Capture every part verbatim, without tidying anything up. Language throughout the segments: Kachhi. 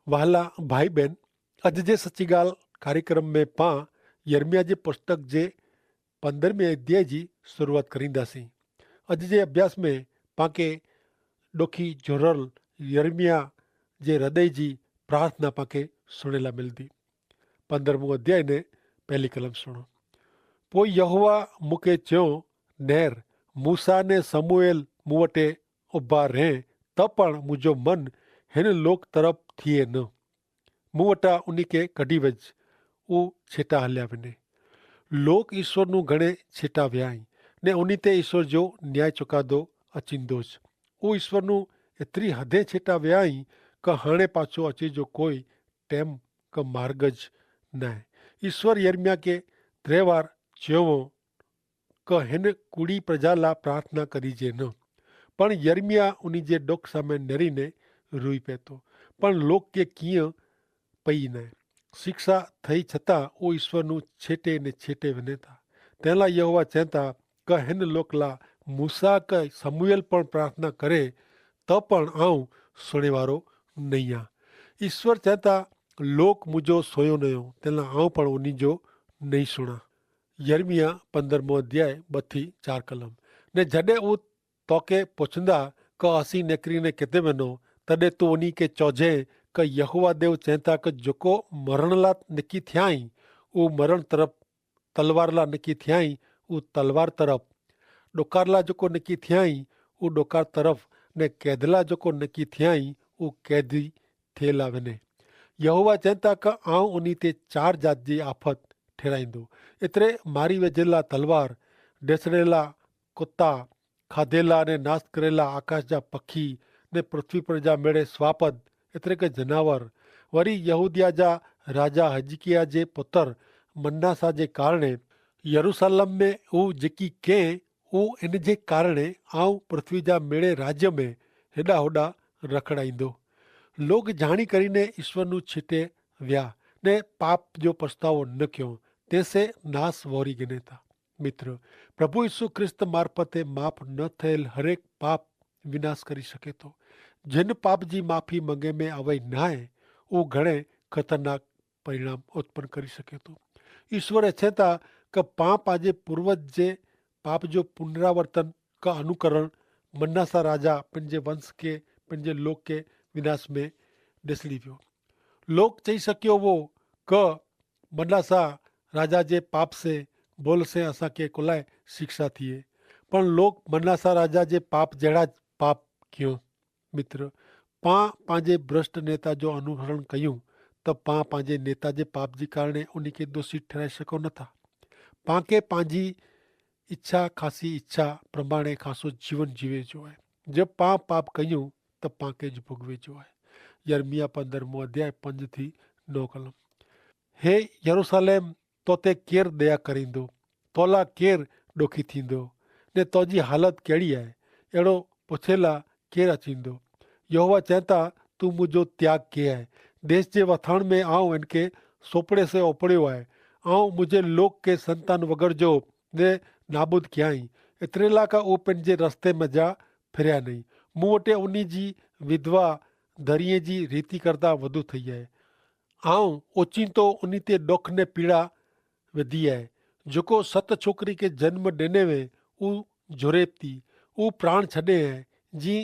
વહાલા ભાઈ બહેન, અજ જે સચી ગાલ કાર્યક્રમ મેં પાં યર્મિયા જે પુસ્તક જે પંદ્રહ મેં અધ્યાય જી શરૂઆત કરીંદા સી. અજ જે અભ્યાસ મેં પાંકે ડોખી જોરલ યર્મિયા જે હૃદય જી પ્રાર્થના પાંકે સુણેલા મિલદી. પંદ્રહ મું અધ્યાય ને પહેલી કલમ સુણો. પોઈ યહોવા મુકે ચ્યો, નેર, મૂસા ને સમૂએલ મુવટે ઉભા રહે, તો પણ મુજો મન હેન લોક તરફ થિયે ન. મુવટા ઉની કે કઢ઼ી વજ ઉં છેટા હલ્યા વેને. લોક ઈસ્વર નું ઘણે છેટા વ્યાઈ, ને ઉની તે ઈસ્વર જો ન્યાય ચોકાદો અચિંદો જ. ઉં ઈસ્વર નું એતરી હદે છેટા વ્યાઈ, કે હણે પાછો અચે જો કોઈ ટેમ કે માર્ગ જ નાય. ઈસ્વર યર્મિયા કે ત્રેવાર ચ્યોવો, કે હેન કુડી પ્રજાલા પ્રાર્થના કરી જે ન. પણ યર્મિયા ઉની જે ડોક સામે નેરી ને રૂઈ પેતો. પણ લોક કે કિયા પઈ નાય. શિક્ષા થઈ છતાં ઓ ઈસ્વર નું છેટે ને છેટે વેને થા. તેના યહોવા ચેતા, કે હેન લોક લા મૂસા કે સમૂએલ પણ પ્રાર્થના કરે, તો પણ આઉં સુણેવારો નહિયા. ઈસ્વર ચેતા, લોક મુજો સોયો નયો, તેના આઉં પણ ઉની જો નહીં સુણા. યર્મિયા પંદ્રહ મું અધ્યાય બથી ચાર કલમ. ને જડે ઉં તોકે પોછંદા, કે અસી નેકરી ને કેતે વેનો, તદે તું ઉની કે ચોજે, કે યહોવા દેવ ચેતા કે જોકો મરણ લા નકી થ્યાઈ, ઉં મરણ તરફ, તલવાર લા નકી થ્યાઈ, ઉં તલવાર તરફ, ડોકાર લા જોકો નકી થ્યાઈ, ઉં ડોકાર તરફ, ને કૈદલા જોકો નકી થ્યાઈ, ઉં કૈદી થેલા વેને. યહોવા ચેતા કે આઉં ઉની તે ચાર જાત જી આફત ઠેરાઈંદો. એતરે મારી વેજેલા તલવાર, ડેસરેલા કુત્તા, ખાધેલા અને નાસ કરેલા આકાશ જા પખી, ને પૃથ્વી પર જા મેળે સ્વાપદ, એતરે કે જનાવર, વરી યહૂદિયા જા રાજા હજકિયા જે પુતર મન્નાસા જે કારણે યરૂસાલેમ મેં ઉં જેકી કેહ ઉં એન જે કારણે આઉં પૃથ્વી જા મેળે રાજ્ય મેં હેડા હોડા રખડાઈંદો. લોગ જાણી કરીને ઈસ્વર નું છીટે વ્યા, ને પાપ જો પછતાવો ન ક્યો, તેસે નાસ વોરી ગને થા. મિત્ર, પ્રભુ ઈસુ ખ્રિસ્ત મારફતે માફ ન થયેલ હરેક પાપ વિનાશ કરી શકે તો. જેન પાપ જી માફી મંગે મેં આવે નાય, ઉં ઘણે ખતરનાક પરિણામ ઉત્પન કરી શકે તો. ઈસ્વર એછે થા કે પાં પાંજે પૂર્વજ જે પાપ જો પુનરાવર્તન કા અનુકરણ મન્નાસા રાજા પન જે વંશ કે પન જે લોક કે વિનાશ મેં દેસલી વ્યો. લોક ચહી શક્યો વો કે મન્નાસા રાજા જે પાપ સે બોલ સે અસાંકે કોલાએ શિક્ષા થિયે. પણ લોક મન્નાસા રાજા જે પાપ જેડા જ પાપ ક્યો. મિત્ર, પાં પાંજે ભ્રષ્ટ નેતા જો અનુસરણ કહ્યું, તો પાં પાંજે નેતા જે પાપ જી કારણે ઉની કે દોષી ઠરાઈ શકો નથા. પાંકે પાંજી ઇચ્છા ખાસી ઇચ્છા પ્રમાણે ખાસો જીવન જીવે જો હૈ. જો પાં પાપ કહ્યું, તો પાંકે જ ભોગવે જો હૈ. યર્મિયા પંદ્રહ મું અધ્યાય પંજ થી નવ કલમ. હે યરૂસાલેમ, તો તે કેર દયા કરીંદો? તોલા કેર ડોખી થીંદો? ને તોજી હાલત કેડી આય? એડો પછેલા કેર અચીંદો? યહોવા ચેતા, તું મુજો ત્યાગ કે આય. દેશ જે વથાણ મેં આઉં એનકે સોપડે સે ઓપડ્યો આય. આઉં મુજે લોક કે સંતાન વગર જો ને નાબૂદ ક્યાંઈ. એતરેલા કા ઉપને જે રસ્તે મેં જા ફેર્યા નહીં. મુવટે ઉની જી વિધવા ધરિયે જી રીતિ કરતા વધુ થઈ આય. આઉં ઓચિંતો ઉની તે ડોખ ને પીડા વધી આય. જોકો સત છોકરી કે જન્મ દેને વે ઉં જોરેપતી ઉં પ્રાણ છડે હૈ. જી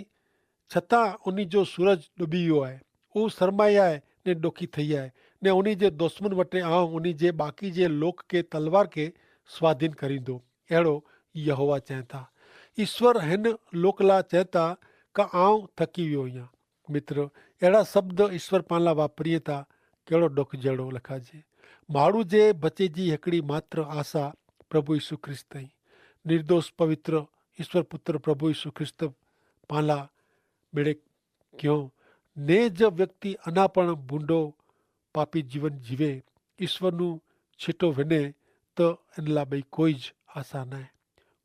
છતાં ઉની જો સૂરજ ડૂબી વ્યો હૈ. ઉં સરમાઈ આય ને ડોખી થઈ આય. ને ઉની જે દુશ્મન વટે આઉં ઉની જે બાકી જે લોક કે તલવાર કે સ્વાધીન કરી દો. એડો યહોવા ચેતા. ઈસ્વર હેન લોક લા ચેતા કા આઉં થકી વ્યો હિયા. મિત્ર, એડા શબ્દ ઈસ્વર પાનલા વાપરિયે તા કેડો ડોખ જેડો લખાજે. માડૂ જે બચે જી હેકડી માત્ર આશા પ્રભુ ઈસુ ખ્રિસ્ત હૈં. નિર્દોષ પવિત્ર ઈસ્વર પુત્ર પ્રભુ ઈસુ ખ્રિસ્ત પાનલા મેડે ક્યો, ને જ વ્યક્તિ અનાપણ ભૂંડો પાપી જીવન જીવે, ઈસ્વરનું છીટો વેને, તો એનલા બઈ કોઈ જ આશા નાય,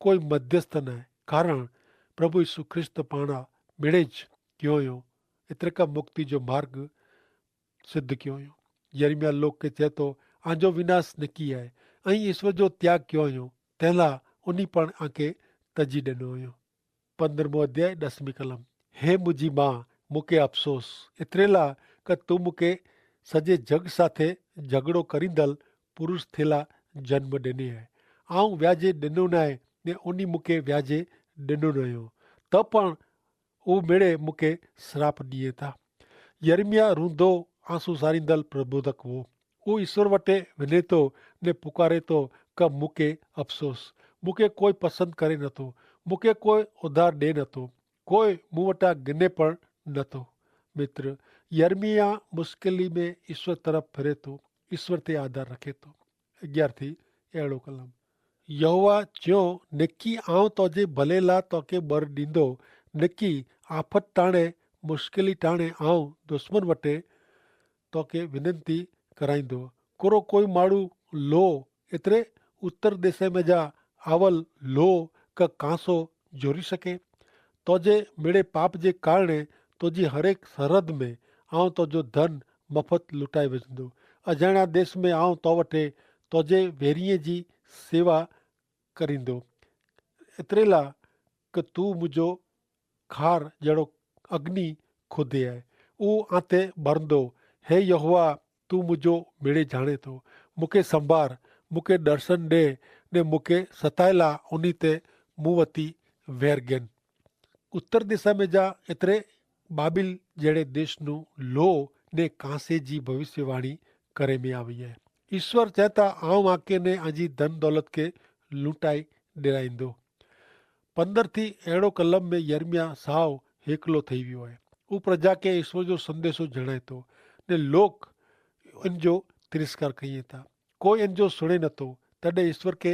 કોઈ મધ્યસ્થ નાય. કારણ પ્રભુ ઈસુ ખ્રિસ્ત પાણા મેડે જ ક્યો યો. એતરે કા મુક્તિ જો માર્ગ સિદ્ધ ક્યો યો. યર્મિયા લોક કે ચેતો, આજો વિનાશ નકી આય. અહીં ઈસ્વર જો ત્યાગ ક્યો યો, તેલા ઉની પણ આંકે તજી દેનો યો. પંદ્રહ મું અધ્યાય દસમી કલમ. હે મુજી મા, મુકે અફસોસ. એતરેલા કે તું મુકે સજે જગ સાથે જગડો કરીંદલ પુરુષ થેલા જન્મ દેને હૈ. આઉં વ્યાજે દેનો નાય, ને ઉની મુકે વ્યાજે દેનો નયો. તો પણ ઉમેડે મુકે સ્રાપ દિયે થા. યર્મિયા રૂંધો આંસુ સારીંદલ પ્રબોધક વો. ઉ ઈસ્વર વટે વિનેતો ને પુકારેતો, કે મુકે અફસોસ, મુકે કોઈ પસંદ કરે નતો, મુકે કોઈ ઉધાર દે નતો, કોઈ મુવટા ગિને પણ નતો. મિત્ર, યર્મિયા મુશ્કેલી મેં ઈસ્વર તરફ ફેરેતો, ઈસ્વર તે આધાર રખેતો. અગિયારથી એડો કલમ. યહોવા ચ્યો, નેકી આઉં તોજે ભલેલા તોકે બર દીંદો, નેકી આફત ટાણે, મુશ્કેલી ટાણે આઉં દુશ્મન વટે તોકે વિનંતી કરાઈંદો. કોરો કોઈ માડૂ લો એતરે ઉત્તર દેશે મેં જા આવલ લો કે કાંસો જોરી શકે? તોજે મેડે પાપ જે કારણે તોજી હરેક સરહદ મેં આઉં તોજો ધન મફત લુટાઈ વજંદો. અજાણા દેશ મેં આઉં તો વટે તોજે વેરિયે જી સેવા કરીંદો. એતરેલા કે તું મુજો ખાર જેડો અગ્નિ ખોદે હૈ, ઉ આતે બરંદો. હે યહોવા, તું મુજો મેડે જાણે તો. મુકે સંભાર, મુકે દર્શન દે, ને મુકે સતાયેલા ઉની તે મુવતી વેર ગેન. ઉત્તર દિશા મેં જા એતરે બાબિલ જેડે દેશનું લો ને કાંસે જી ભવિષ્યવાણી કરે મેં આવી હૈ. ઈસ્વર ચેતા આઉં આકે ને આજી ધન દોલત કે લૂંટાઈ ડેરાઈંદો. પંદર થી એડો કલમ મેં યર્મિયા સાવ હેકલો થઈ વ્યો હૈ. ઉપરજા કે ઈસ્વર જો સંદેશો જણાયતો ને લોક એનજો તિરસ્કાર કહિયે થા. કોઈ એનજો સુણે નતો. તદે ઈસ્વર કે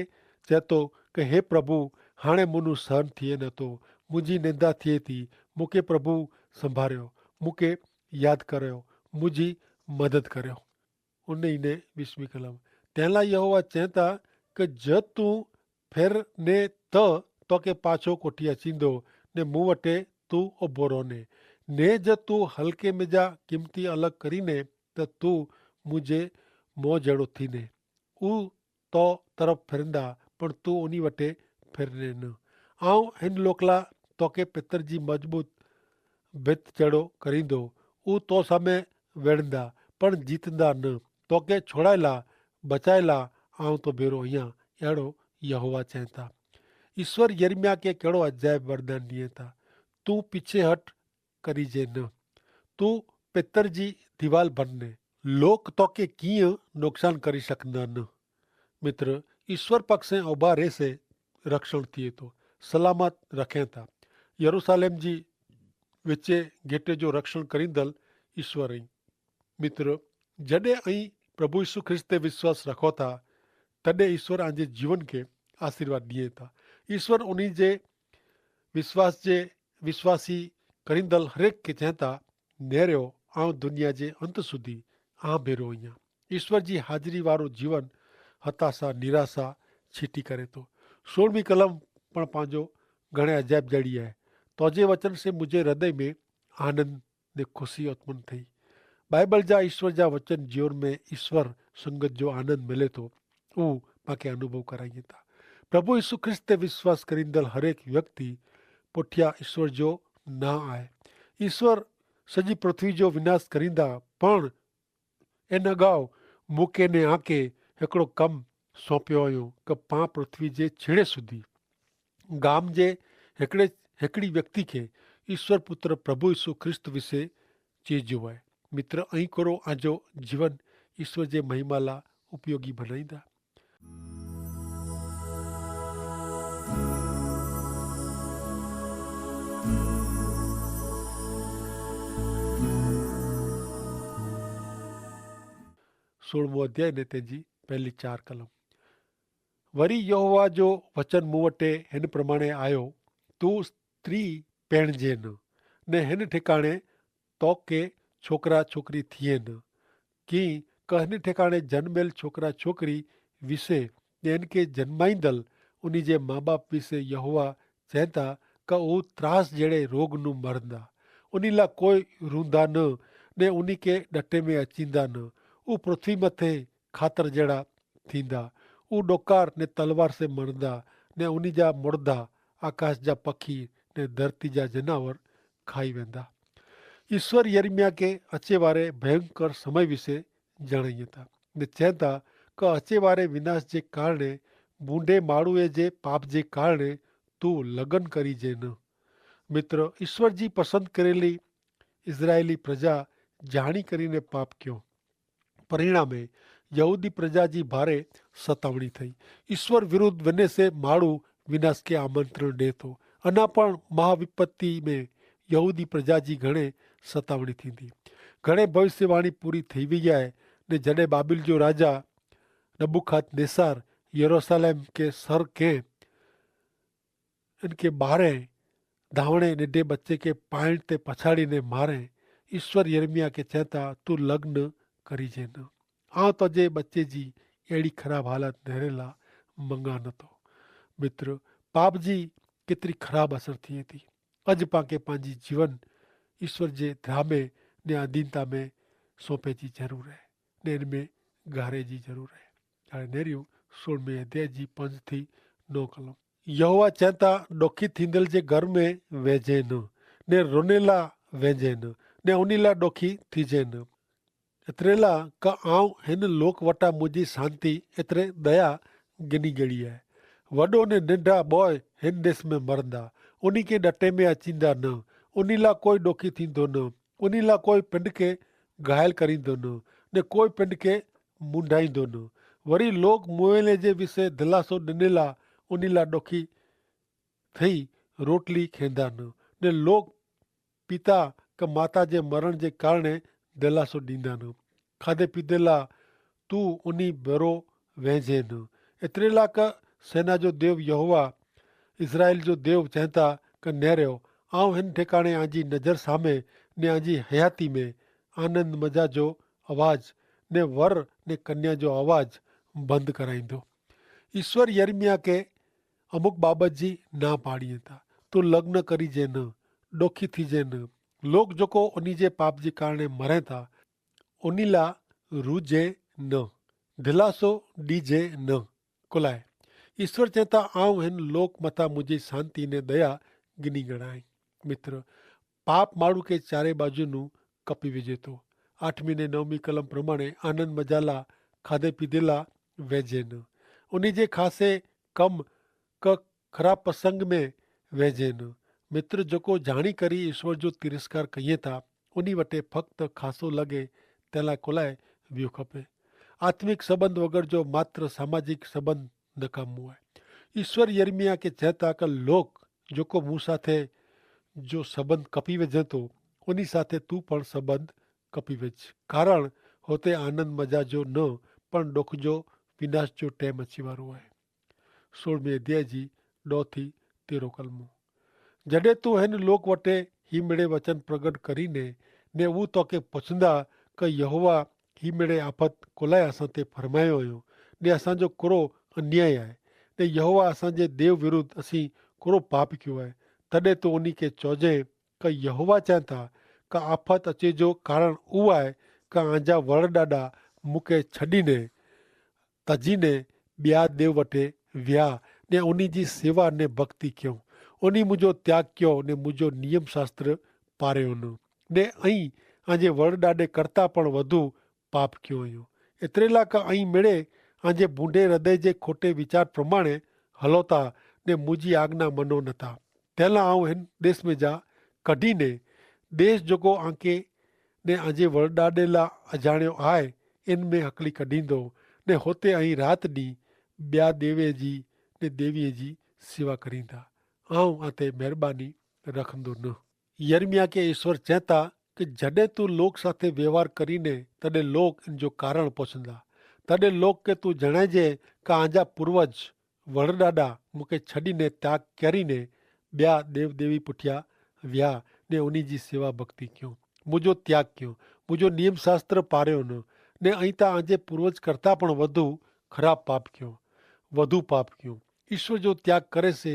ચેતો કે હે પ્રભુ, હાણે મુનું સહન થિયે નતો, મુજી નેંદા થિયે થી. મુકે પ્રભુ સંભાર્યો, મુકે યાદ કર્યો, મુજી મદદ કર્યો. ઉને ઇને વિશ્વી કલમ. તેનલા યહોવા ચેંતા કે જતું ફેર ને તો તોકે પાછો કોઠિયા ચીંદો, ને મુવટે તું અભો રોને. ને જતું હલકે મેજા કિંમતી અલગ કરીને, તો તું મુઝે મોજેડો થીને. ઉ તો તરફ ફેરંદા, પણ તું ઉની વટે ફેરને ન. આઉં હેન લોકલા તોકે પેતર જી મજબૂત ભેત ચેડો કરીંદો. ઉ તો સામે વેડંદા, પણ જીતંદા ન. તોકે છોડાયેલા, બચાયેલા, આઉં તો ભેરો અહિયા. એડો યહોવા ચેંતા. ઈસ્વર યર્મિયા કે કેડો અજાયબ વરદાન નિયે તા. તું પીછે હટ કરી જે ન. તું પેતર જી દિવાલ ભરને. લોક તોકે કિયા નોકસાન કરી શકંદા ન. મિત્ર, ઈસ્વર પક્ષે ઉભા રહેશે રક્ષણ થિયે તો સલામત રખેતા. યરૂસાલેમ જી વચ્ચે ગેટે જો રક્ષણ કરીંદલ ઈસ્વર અહીં. મિત્ર, જડે અહીં પ્રભુ ઈસુ ખ્રિસ્ત તે વિશ્વાસ રખો થા, તદે ઈસ્વર આજે જીવન કે આશીર્વાદ દિયે થા. ઈસ્વર ઉની જે વિશ્વાસ જે વિશ્વાસી કરીંદલ હરેક કે ચેંતા, નેર્યો આઉં દુનિયા જે અંત સુધી આં ભેરો અહિયા. ઈસ્વર જી હાજરી વારો જીવન હતાશા નિરાશા છીટી કરે તો. સોળમી કલમ પણ પાંજો ઘણે અજાયબ જડી હૈ. તોજે વચન સે મુઝે હૃદય મેં આનંદ ને ખુશી ઉત્પન થઈ. બાઈબલ જા ઈસ્વર જા વચન જીવન મેં ઈસ્વર સંગત જો આનંદ મિલે તો ઉં પાંકે અનુભવ કરાઈ થા. પ્રભુ ઈસુ ખ્રિસ્ત તે વિશ્વાસ કરીંદલ હરેક વ્યક્તિ પોઠ્યા ઈસ્વર જો ના આય. ઈસ્વર સજી પૃથ્વી જો વિનાશ કરીંદા, પણ એન અગાઉ મુકે ને આંકે હેકડો કમ સોંપ્યો અયો, કે પાં પૃથ્વી જે છેડે સુધી ગામ જે હેકડ઼ી વ્યક્તિ કે ઈસ્વર પુત્ર પ્રભુ ઈસુ ખ્રિસ્ત વિશે ચેજ્યો આય. મિત્ર, અહીં કરો આજો જીવન ઈસ્વર જે મહિમાલા ઉપયોગી ભનાઈદા. સોળમો અધ્યાય ને તેજી પહેલી ચાર કલમ. વરી યહોવા જો વચન મુવટે હેન પ્રમાણે આયો, તું સ્ત્રી પહેણ જે ન, ને હેન ઠેકાણે તોકે છોકરા છોકરી થિયે ન. કિંક હેન ઠેકાણે જન્મેલ છોકરા છોકરી વિશે ને એન કે જન્માઈંદલ ઉની જે મા બાપ વિશે યહોવા ચેંતા, કે ઉં ત્રાસ જેડ઼ે રોગ નું મરંદા. ઉની લા કોઈ રૂંદા ન, ને ઉની કે ડટે મેં અચીંદા ન. ઉં પૃથ્વી મતે ખાતર જેડા થીંદા. ઉં ડોકાર ને તલવાર સે મરંદા, ને ઉની જા મોડદા આકાશ જા પખી ને ધરતી જા જનાવર ખાઈ વેંદા. ઈસ્વર યર્મિયા કે અચેવારે ભયંકર સમય વિશે જણાઈ થા, ને ચેતા કે અચેવારે વિનાશ જે કારણે બૂંડે માળુએ જે પાપ જે કારણે તું લગન કરી જે ન. મિત્ર, ઈસ્વર જી પસંદ કરેલી ઇઝરાયેલી પ્રજા જાણી કરીને પાપ ક્યો. પરિણામે યહૂદી પ્રજા જી ભારે સતાવણી થઈ. ઈસ્વર વિરુદ્ધ વેને સે માળુ વિનાશ કે આમંત્રણ દેતો. અના પણ મહાવિપત્તિ મેં યહૂદી પ્રજા જી ઘણે સતાવણી થીંદી. ઘણે ભવિષ્યવાણી પૂરી થઈ વૈયા હૈ. ને જડે બાબિલ જો રાજા નબુખાત નેસાર યરુસાલેમ કે સર કે એન કે બારે ધાવણે નેડે બચ્ચે કે પાઈણ તે પછાડી ને મારે, ઈસ્વર યર્મિયા કે ચેતા તું લગ્ન કરી જે ન. આવ તો જે બચ્ચે જી એડી ખરાબ હાલત નહરેલા મંગા નતો. મિત્ર, પાપ જી કેતરી ખરાબ અસર થી થી. અજ પાંકે પાંજી જીવન ઈસ્વર જે ધ્રામે ને અધીનતા મેં સોંપે જી જરૂર હૈ, ને એન મેં ગારે જી જરૂર હૈ. હાણે નેર્યું સોળ મેં અધ્યાય જી પંજ થી નો કલમ. યહોવા ચેતા ડોખી થીંદલ જે ઘર મેં વેજે ન, ને રોનેલા વેજે ન, ને ઓનીલા ડોખી થીજે ન. એતરેલા કા આઉં હેન લોક વટા મુજી શાંતિ એતરે દયા ગિની ગેડી હૈ. વડો ને નેંડા બોય હેન દેશ મેં મરંદા, ઓની કે ડટે મેં અચીંદા ન, ઓનીલા કોઈ ડોખી થીંદો ન, ઓનીલા કોઈ પિંડ કે ઘાયલ કરીંદો ન, ને કોઈ પિંડ કે મુંડાઈંદો ન. વરી લોક મુવેલે જે વિશે ધલાસો દનેલા ઓનીલા ડોખી થઈ રોટલી ખેંદા ન, ને લોક પિતા કે માતા જે મરણ જે કારણે ધલાસો દીંદા ન. ખાધે પીધેલા તું ઉની ભરો વહેંજે ન. એતરેલા કે સેના જો દેવ યહોવા ઇઝરાયેલ જો દેવ ચેંતા કે નેર્યો, આઉં હેન ઠેકાણે આજી નજર સામે ને આજી હયાતી મેં આનંદ મજા જો અવાજ ને વર ને કન્યા જો અવાજ બંધ કરાઈંદો. ઈસ્વર યર્મિયા કે અમુક બાબત જી ના પાડી થા. તું લગ્ન કરી જે ન, ડોખી થી જે ન. લોક જોકો ઉની જે પાપ જી કારણે મરે થા ઉની લા રૂ જે ન, ધિલાસો દી જે ન. કોલાએ ઈસ્વર ચેતા આઉં હેન લોક મતા મુજી શાંતિ ને દયા ગિની ગણાઈ. મિત્ર, પાપ માળુ કે ચારે બાજુ નું કપી વેજે તો. આઠમી ને નવમી કલમ પ્રમાણે આનંદ મજાલા ખાધે પીધેલા વેજે ન. ઉની જે ખાસે કમ ક ખરાબ પ્રસંગ મેં વેજે ન. મિત્ર જોકો જાણી કરી ઈસ્વર જો તિરસ્કાર કહિએ તા ઉની વટે ફક્ત ખાસો લગે તેલા કોલાએ વ્યૂ ખપે. આત્મિક સંબંધ વગર જો માત્ર સામાજિક સંબંધ નકામું હૈ. ઈસ્વર યર્મિયા કે ચેતા કે લોક જોકો મુસાથે જો સંબંધ કપી વેજે તો ઉની સાથે તું પણ સંબંધ કપી વેજ. કારણ હોતે આનંદ મજા જો ન પણ ડોખ જો વિનાશ જો ટેમ અચ્છી વારો હૈ. સોળમી અધ્યાય જી ડો થી તેરો કલમો. જડે તું હેન લોક વટે હી મેળે વચન પ્રગટ કરી ને ને ઉં તો કે પછુંદા કે યહોવા હી મેળે આફત કોલાયા સાથે ફરમાયો અયો ને અસાંજો કોરો અન્યાય આય ને યહોવા અસાંજે દેવ વિરુદ્ધ અસી કોરો પાપ ક્યો આય. તદે તું ઉની કે ચોજે કે યહોવા ચા થા કે આફત અચે જો કારણ ઉવાય કે આંજા વરડાડા મુકે છડી ને તજી ને બ્યા દેવ વટે વ્યા ને ઉની જી સેવા ને ભક્તિ ક્યો. ઉની મુજો ત્યાગ ક્યો ને મુજો નિયમશાસ્ત્ર પાર્યો ન. ને અહીં આજે વરડાડે કરતા પણ વધુ પાપ ક્યો અયો. એતરેલા કે અહીં મેળે આજે ભૂંડે હૃદય જે ખોટે વિચાર પ્રમાણે હલોતા ને મુજી આજ્ઞા મનો નતા. તેલા આઉં હેન દેશ મેં જા કઢી ને દેશ જોકો આંકે ને આજે વરડાડેલા અજાણ્યો આય એન મેં હકલી કઢીંદો ને હોતે અહીં રાત દી બ્યા દેવે જી ને દેવીએ જી સેવા કરીંદા. આઉં આતે મહેરબાની રખંદો ન. યર્મિયા કે ઈસ્વર ચેતા કે જડે તું લોક સાથે વ્યવહાર કરી ને તદે લોક જો કારણ પોછંદા. તદે લોક કે તું જણાય જે કે આંજા પૂર્વજ વરડાડા મુકે છડી ને ત્યાગ કરી ને બ્યા દેવ દેવી પુઠ્યા વ્યા ને ઉની જી સેવા ભક્તિ ક્યો, મુજો ત્યાગ ક્યો, મુજો નિયમશાસ્ત્ર પાર્યો ન. ને અહીં તા આજે પૂર્વજ કરતા પણ વધુ ખરાબ પાપ ક્યો, વધુ પાપ ક્યો. ઈસ્વર જો ત્યાગ કરે સે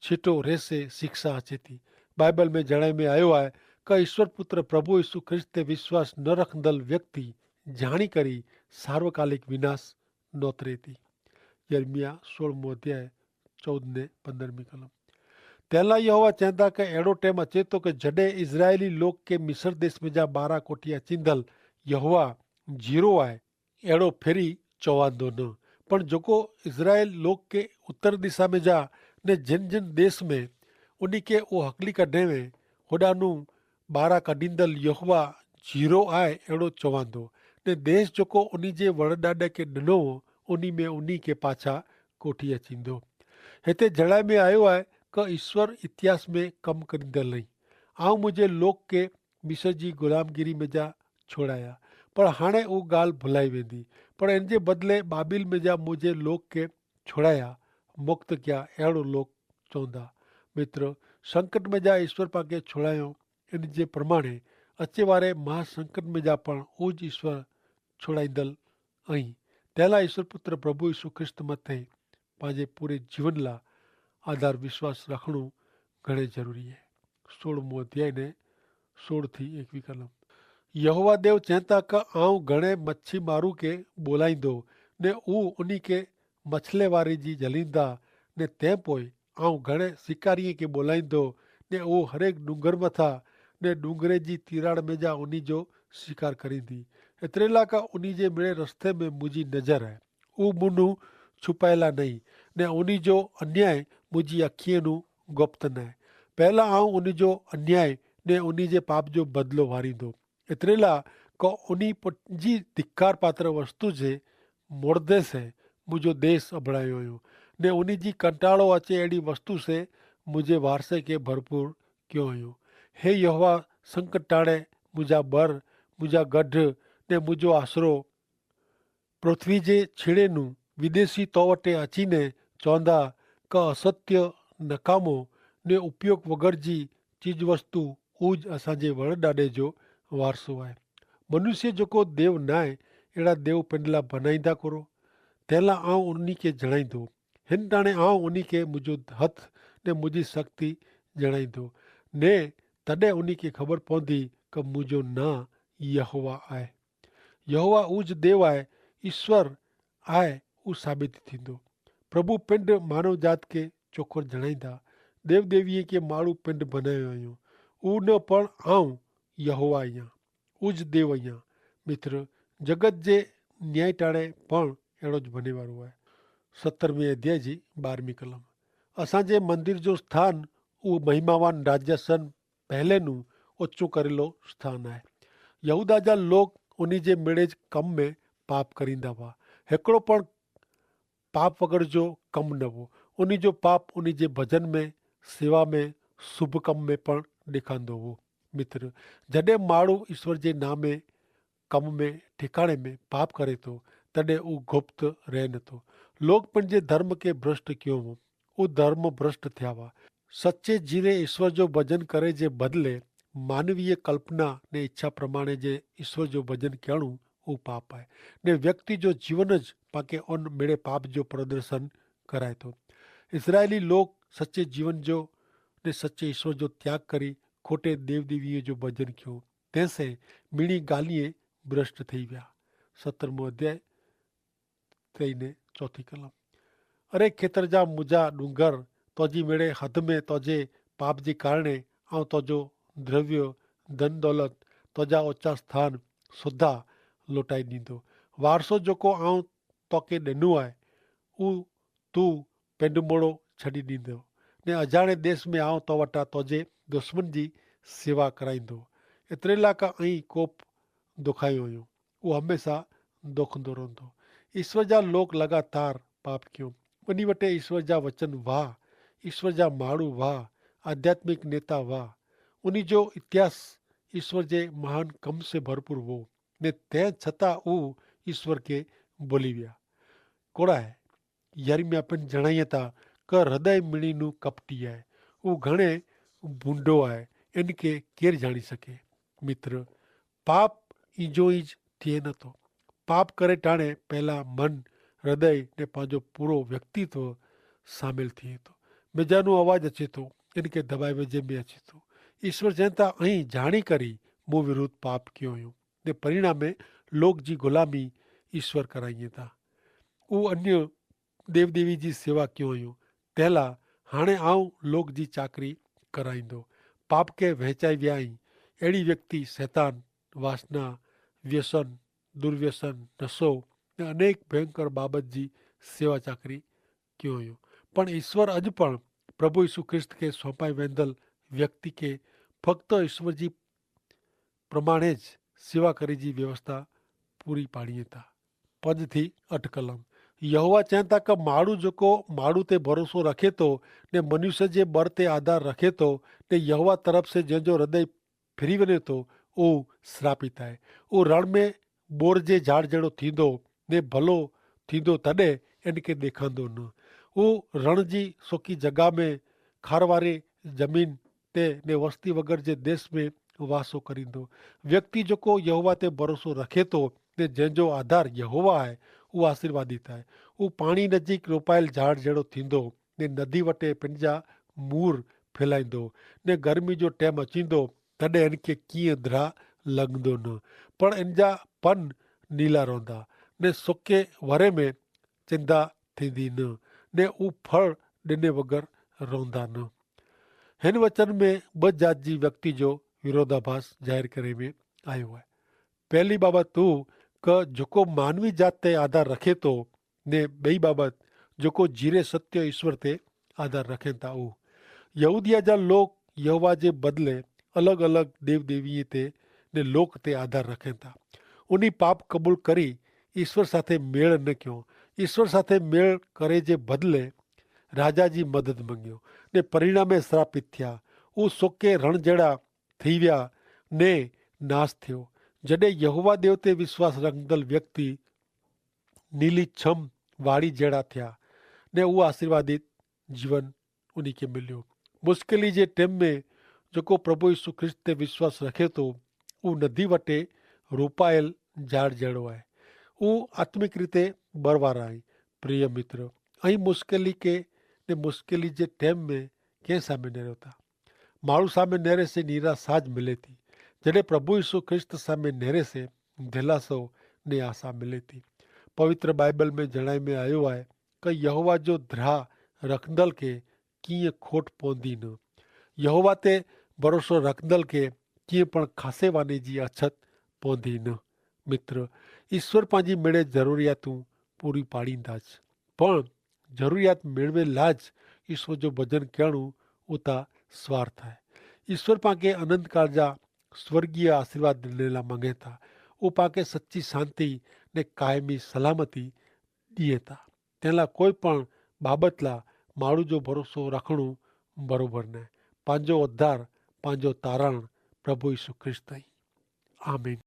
છીટો રહેશે શિક્ષા હચેતી. બાઈબલ મેં જણાઈ મેં આયો આય કે ઈસ્વર પુત્ર પ્રભુ ઈસુ ખ્રિસ્ત તે વિશ્વાસ ન રખંદલ વ્યક્તિ જાણી કરી સાર્વકાલિક વિનાશ નોતરેતી. યર્મિયા સોળ મોધ્યાય ચૌદ ને પંદરમી કલમ. તેલા યહોવા ચેંતા કે એડો ટેમ અચેતો કે જડે ઇઝરાયેલી લોક કે મિસર દેશ મેં જા બારા કોઠિયા ચીંધલ યહોવા જીરો આય એડો ફેરી ચોવાંદો ન. પણ જોકો ઇઝરાયેલ લોક કે ઉત્તર દિશા મેં જા ને જેન જેન દેશ મેં ઉની કે ઓ હકલી કઢેવે હોડાનું બારા કઢીંદલ યહોવા જીરો આય એડો ચોવાંદો. ને દેશ જોકો ઉની જે વરડાડે કે ડનો ઉની મેં ઉની કે પાછા કોઠિયા ચીંધો. હેતા જણાય મેં આયો આય કે ઇશ્વર ઇતિહાસ મેં કમ કરીંદલ નહીં. આઉં મુઝે લોક કે મિસર જી ગુલામગીરી મેં જા છોડાયા. પણ હાણે ઉં ગાલ ભુલાઈ વેંદી. પણ એન જે બદલે બાબિલ મેં જા મુઝે લોક કે છોડાયા મુક્ત ક્યા એડો લોક ચોંદા. મિત્ર, સંકટ મેં જા ઇશ્વર પાકે છોડાયો એન જે પ્રમાણે અચ્છે વારે મહાસંકટ મેં જા પણ ઉજ ઇશ્વર છોડાઈંદલ અહીં. તેલા ઇશ્વર પુત્ર પ્રભુ ઇશુ ખ્રિસ્ત મતે પાંજે પૂરે જીવન લા આધાર વિશ્વાસ રાખણું ઘણે જરૂરી હૈ. સોળમું અધ્યાય ને સોળ થી એકવી કલમ. યહોવા દેવ ચેંતા કા આઉં ઘણે મચ્છી મારૂ કે બોલાઈંદો, ને ઉં ઉની કે મછલે વારી જી જલીંદા. ને તે પોય આઉં ઘણે સિકારીએ કે બોલાઈંદો, ને ઉં હરેક ડુંગર મથા ને ડુંગરે જી તિરાડ મેં જા ઉની જો સિકાર કરીંદી. એતરેલા કા ઉની જે મેળે રસ્તે મેં મુજી નજર હૈ. ઉં મુનું છુપાયેલા નહીં, ને ઉની જો અન્યાય મુજી અખીએ નું ગોપ્ત નાય. પહેલા આઉં ઉની જો અન્યાય ને ઉની જે પાપ જો બદલો વારીંદો. એતરેલા કો ઉની જી ધિક્કાર પાત્ર વસ્તુ જે મોડદેસે મુજો દેશ અભડાયો અયો, ને ઉની જી કંટાળો અચે એડી વસ્તુ સે મુજે વારસે કે ભરપૂર ક્યો અયો. હે યહોવા, સંકટાણે મુજા બર, મુજા ગઢ ને મુજો આશરો. પૃથ્વી જે છીડેનું વિદેશી તોવટે અચીને ચોંદા કા અસત્ય, નકામો ને ઉપયોગ વગર જી ચીજવસ્તુ ઉજ અસાંજે વરડાડે જો વારસો આય. મનુષ્ય જોકો દેવ નાય એડા દેવ પેંડલા ભનાઈદા કરો. તેલા આઉં ઉની કે જણાઈદો. હેન ટાણે આઉં ઉની કે મુજો હથ ને મુજી શક્તિ જણાઈદો, ને તદે ઉની કે ખબર પોંધી કે મુજો ના યહોવા આય. યહોવા ઉજ દેવ આય, ઇશ્વર આય ઉસાબિત થીંદો. પ્રભુ પિંડ માનવજાત કે ચોખર જણાઈદા. દેવદેવીએ કે માળું પિંડ ભનાયો અયો. ઉન પણ આઉં યહોવા અયા, ઉજ દેવ અયા. મિત્ર, જગત જે ન્યાયી ટાણે પણ એડો જ ભનેવારો આય. સત્તરમી અધ્યાય જી બારમી કલમ. અસાંજે મંદિર જો સ્થાન ઉહ મહિમાવાન રાજ્યાસન પહેલેનું ઓછું કરેલો સ્થાન આય. યહૂદા જા લોક ઉની જે મેળે જ કમ મેં પાપ કરીંદા વા. હેકડો પણ પાપ વગર જો કમ નવો. ઉની જો પાપ ઉની જે ભજન મેં, સેવા મેં, શુભ કમ મેં પણ દેખાંદો વો. મિત્ર, જડે માળું ઇશ્વર જે નામે કમ મેં ઠિકાણે મેં પાપ કરે તો તદે ઉં ગુપ્ત રહે નતો. લોક પણ જે ધર્મ કે ભ્રષ્ટ ક્યો વો, ઉં ધર્મ ભ્રષ્ટ થ્યાવા. સચ્ચે જીને ઇશ્વર જો ભજન કરે જે બદલે માનવીય કલ્પના ને ઇચ્છા પ્રમાણે જે ઇશ્વર જો ભજન કહેણું ઉં પાપ આય. ને વ્યક્તિ જો જીવન જ પાકે અન મેળે પાપ જો પ્રદર્શન કરાય તો. ઇસરાયેલી લોક સચ્ચે જીવન જો ને સચ્ચે ઇશ્વર જો ત્યાગ કરી ખોટે દેવદેવીય જો ભજન ક્યો, તેસે મિણી ગાલિયે ભ્રષ્ટ થઈ વ્યા. સત્તરમો અધ્યાય તેઈને ચોથી કલમ. અરે ખેતર જા મુજા ડુંગર, તોજી મેળે હદ મેં તોજે પાપ જી કારણે આઉં તોજો દ્રવ્ય, ધન દોલત, તોજા ઓચા સ્થાન સોધા લોટાઈ દીધો. વારસો જોકો આઉં તોકે દેનું આય, ઉં તું પેંડમોડો છડી દીધો, ને અજાણે દેશ મેં આઉં તો વટા તોજે દુશ્મન જી સેવા કરાઈંદો. એતરેલા કા અહીં કોપ દોખાયો અયો. ઉહ હમેંસા દોખંદો રોંધો. ઇશ્વર જા લોક લગાતાર પાપ ક્યો. ઉની વટે ઇશ્વર જા વચન વાહ, ઇશ્વર જા માડૂ વાહ, આધ્યાત્મિક નેતા વાહ. ઉની જો ઇતિહાસ ઇશ્વર જે મહાન કમ સે ભરપૂર વો. ને તે છતાં ઉહ ઇશ્વર કે બોલી વ્યા. કોડા હૈ? યર્મિયા પણ જણાયતા કે હૃદય મિણીનું કપટી હૈ. ઉહ ઘણે ભૂંડો હૈ. એન કે કેર જાણી શકે? મિત્ર, પાપ ઇંજો ઇંજ થિયે નતો. પાપ કરે ટાણે પહેલા મન, હૃદય ને પાંજો પૂરો વ્યક્તિત્વ સામેલ થિયે તો. મેજાનો અવાજ અચેતો, એન કે દબાઈ વજે મેં અચેતો. ઇશ્વર ચેંતા અહીં જાણી કરી મું વિરુદ્ધ પાપ ક્યો અયો. ને પરિણામે લોક જી ગુલામી ઇશ્વર કરાઈ થા. ઉં અન્ય દેવદેવી જી સેવા ક્યો અયો. તેલા હાણે આઉં લોક જી ચાકરી કરાઈંદો. પાપ કે વહેંચાઈ વ્યાઈ. એડી વ્યક્તિ સૈતાન, વાસના, વ્યસન, દુર્વ્યસન, નસો ને અનેક ભયંકર બાબત જી સેવા ચાકરી ક્યો યો. પણ ઈસ્વર અજ પણ પ્રભુ ઈસુ ખ્રિસ્ત કે સોંપાઈ વેંધલ વ્યક્તિ કે ફક્ત ઈસ્વર જી પ્રમાણે જ સેવા કરી જી વ્યવસ્થા પૂરી પાડીએ તા. પદ થી અટકલમ યહોવા ચેંતા કે માડૂ જોકો માડૂ તે ભરોસો રખે તો ને મનુષ્ય જે બર તે આધાર રખે તો ને યહોવા તરફ સે જેન જો હૃદય ફિરી વને તો ઉહ સ્રાપિત આય. ઉહ રણ મેં બોર જે ઝાડ જેડો થીંદો ને ભલો થીંદો તદે એન કે દેખાંદો ન. ઉહ રણ જી સોકી જગા મેં ખારવારે જમીન તે ને વસ્તી વગર જે દેશ મેં વાસો કરીંદો. વ્યક્તિ જોકો યહોવા તે ભરોસો રખે તો ને જેન જો આધાર યહોવા આય ઉહ આશીર્વાદિત આય. ઉહ પાણી નજીક રોપાયેલ ઝાડ જેડો થીંદો ને નદી વટે પંજા મૂર ફેલાઈંદો. ને ગરમી જો ટેમ અચીંદો તદે એન કે કિયા દ્રા લગંદો ન. પણ એન જા પન નીલા રોંધા ને સોકે વરે મેં ચિંદા થીંદી ન. ને ઉફળ દેને વગર રોંધા ન. હેન વચન મેં બજાત જી વ્યક્તિ જો વિરોધાભાસ જાહેર કરે મેં આયો હૈ. પહેલી બાબત તું કે જોકો માનવી જાત તે આધાર રખે તો ને બઈ બાબત જોકો જીરે સત્ય ઈસ્વર તે આધાર રખેતા ઉહ યહૂદિયા જા લોક યહોવા જે બદલે અલગ અલગ દેવદેવી તે ને લોક તે આધાર રખેતા. ઉની પાપ કબૂલ કરી ઈસ્વર સાથે મેળ ન ક્યો. ઈસ્વર સાથે મેળ કરે જે બદલે રાજા જી મદદ મંગ્યો ને પરિણામે શ્રાપિત થ્યા. ઉહ સોકે રણ જેડા થીવ્યા ને નાસ થ્યો. જડે યહોવા દેવ તે વિશ્વાસ રંગદલ વ્યક્તિ નીલી છમ વાડી જેડા થ્યા ને ઉહ આશીર્વાદિત જીવન ઉની કે મિલ્યો. મુશ્કેલી જે ટેમ મેં જોકો પ્રભુ ઈસુ ખ્રિસ્ત તે વિશ્વાસ રખે તો ઉહ નદી વટે રોપાયેલ જાડ જેડો આય. ઉહ આત્મિક રીતે બરવારા આય. પ્રિય મિત્ર, અહીં મુશ્કેલી કે ને મુશ્કેલી જે ટેમ મેં કેહ સામે નેરો થા? માણુ સામે નેરે સે નિરાશા જ મિલે થી. જડે પ્રભુ ઈસુ ખ્રિસ્ત સામે નેરે સે ધેલાસો ને આશા મિલે થી. પવિત્ર બાઈબલ મેં જણાઈ મેં આયો આય કે યહોવા જો ધ્રા રખંદલ કે કિંય ખોટ પોંધી ન. યહોવા તે ભરોસો રખંદલ કે કિંય પણ ખાસે વાને જી અછત પોંધી ન. મિત્ર, ઈસ્વર પાંજી મેળે જરૂરિયાતું પૂરી પાડીંદા જ. પણ જરૂરિયાત મેળવેલા જ ઈસ્વર જો ભજન કહેણું ઉતા સ્વાર્થ હૈ. ઈસ્વર પાંકે અનંતકાળ જા સ્વર્ગીય આશીર્વાદ દેનેલા માંગેતા. ઉપાકે સચ્ચી શાંતિ ને કાયમી સલામતી દિયેતા. તેના કોઈ પણ બાબતલા માણુ જો ભરોસો રાખણું બરોબર નહીં. પાંજો ઉદ્ધાર પાંજો તારણ પ્રભુ ઈસુ ખ્રિસ્ત હૈં. આમીન.